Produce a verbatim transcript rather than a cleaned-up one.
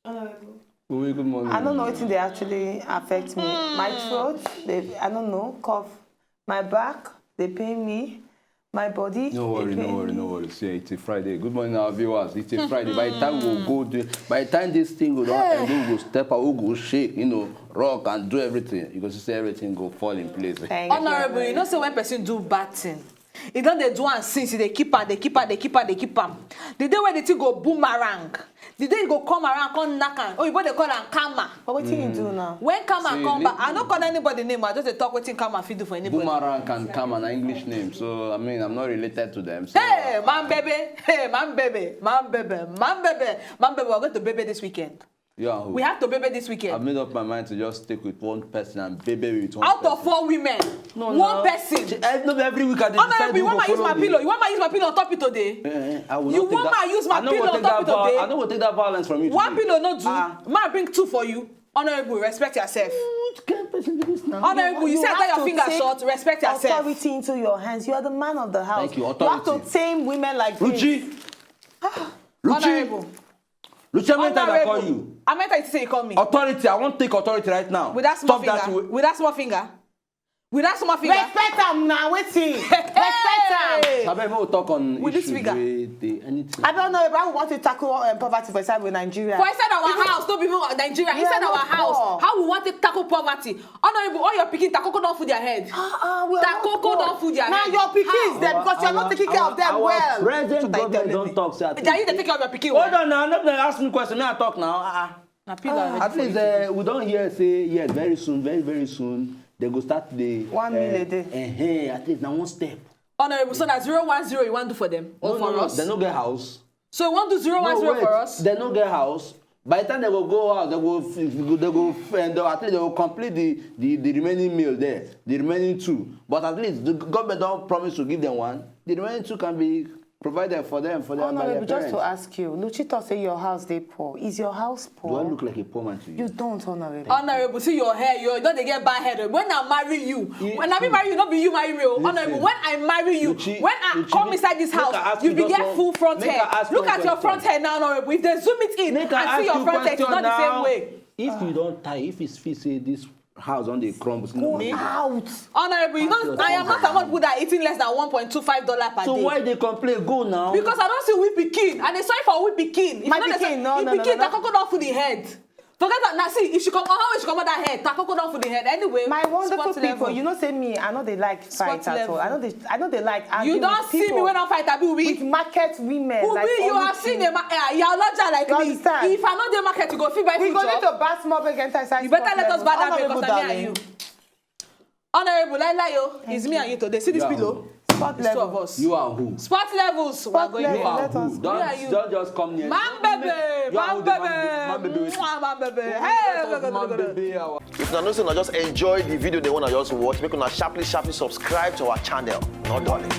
Uwe, good morning. I don't know wetin dey actually affect me. My throat, dey, I don't know, cough. My back, dey pain me. My body, No dey worry, no pain worry, me. no worry. See, it's a Friday. Good morning, our viewers. It's a Friday. By the time we go do, by the time this thing go down, Hey. and we go step out, we go shake, you know, rock and do everything. You go see everything go fall in place. Thank you Honorable, you very know, say when person do bad thing, e don dey do am since, e dey keep am, dey keep am, dey keep am, dey keep am. The day wey the thing go boomerang, the day e go come around, come knack am. Oyibo dey call am karma. But wetin you do now? When karma See, come li- back, I no call anybody name, I just dey talk wetin karma fit do for anybody. Boomerang and karma na English name, so I mean, I'm not related to them. So Hey, man, baby. Hey, man, baby. Man, baby. Man, baby. Man, baby, we're going to baby this weekend. You are who? We have to baby this weekend. I've made up my mind to just stick with one person and baby with one Out of person. four women, No, one no. person. She, eh, no, every week I dey Honorable, decide you who want go my use follow my me. pillow? You want my use my pillow on top it today? Eh, eh, I will You not take want that. my use my I no pillow go on take top that it viol-, today? I no go take that violence from you One today. pillow, no do. Ah. Ma bring two for you. Honorable, respect yourself. Which kind of person be this now? Honorable, you, You see how have your to finger take short? Respect yourself. authority into your hands. You are the man of the house. Thank you, You have to authority. tame women like this. Ruchi. Ruchi. Honorable. Lucia Menta, I call Honorable. you. I meant I say you call me. Authority, I won't take authority right now. With that small Stop finger. that. With that small finger. With that small finger. Respect am now, wetin? Respect am. Hey! Abeg, make we talk on With this issue figure. wey dey anything. I don't know if I want to tackle um, poverty for inside with Nigeria. For inside our Even house, no be even Nigeria. Yeah, Inside no our house, poor. how we want to tackle poverty? Honorable, all your pikin, takoko don full their head. Ah, ah, we are not Takoko poor. don full their Now head. your pikin is How? there because you're not Our, taking care our, of them our well. present That's what I government tell don you. talk say at Jayi, they least take care of your pikin Hold well. on now, no be ask me question, may I talk now? Ah, ah. Na pillow already At for least you. uh, we don hear say yes, very soon, very very soon they go start the One meal a day. Uh, at least na one step. Honorable, so na zero one zero you wan do for them or No, for no, no, us? they no get house. So you wan do zero one zero No, wait, for us? they no get house. By the time they go go house, they go f- they go f- and they, at least they go complete the, the the remaining meal there, the remaining two. But at least the government don promise to give them one. The remaining two can be provided for them for their by their Honorable, just to parents. ask you, Luchi talk say your house dey poor. Is your house Do I poor? look like a poor man to you? You don't, Honorable. Honorable, see your hair, you don dey get bad head. When I marry you, You when I be too. marry you, no be you marry me. oh. Listen. Honorable, when I marry you, Luchi, when I Luchi, come make, inside this make house, I ask you you be just get one, full front make hair. I ask Look you at your question. front hair now, Honorable. If they zoom it in Make I and see ask your you front hair, it's question not the same now. way. If you don tie, if it's fit say this house don dey crumble, no Go go dey. out. Honorable, you Pack know, your I am things not and among people that are eating less than one point two five dollar per So day. why they complain? Go now. Because I don't see we pikin, and they sorry for we pikin. If My you know they pikin, say, no, if no, no, pikin, no, no. takoko don full the head. Forget that. Now see, if she come, how she come out that head? Takoko don full the head. Anyway, My wonderful sport people, level. you know, say me, I know they like Sport fight at all. level. I know they, I know they like argue You don't with see me people when I fight, I be weak. with market women. Who like be you all have these seen a things. ma- uh, you're larger like You me. understand? If I know the market, you go feel by We foot go need up. to bass more big enter inside You better sport let us level. bow down Honorable because na me and darling. you. Honorable, lie lie yo. It's me and you today. See this You are pillow? who? Sport It's two of level. us. You are who? Sport levels. We're Sport going You level. are Let who? us Don't, Me and you. don't just come near. Man baby, You are man who the man baby, man baby with Mwah, man baby. Hey, Let us go, go, go, man go, go. baby, our If una know say una just enjoy the video, they wanna just watch, make una sharply, sharply subscribe to our channel. No darling.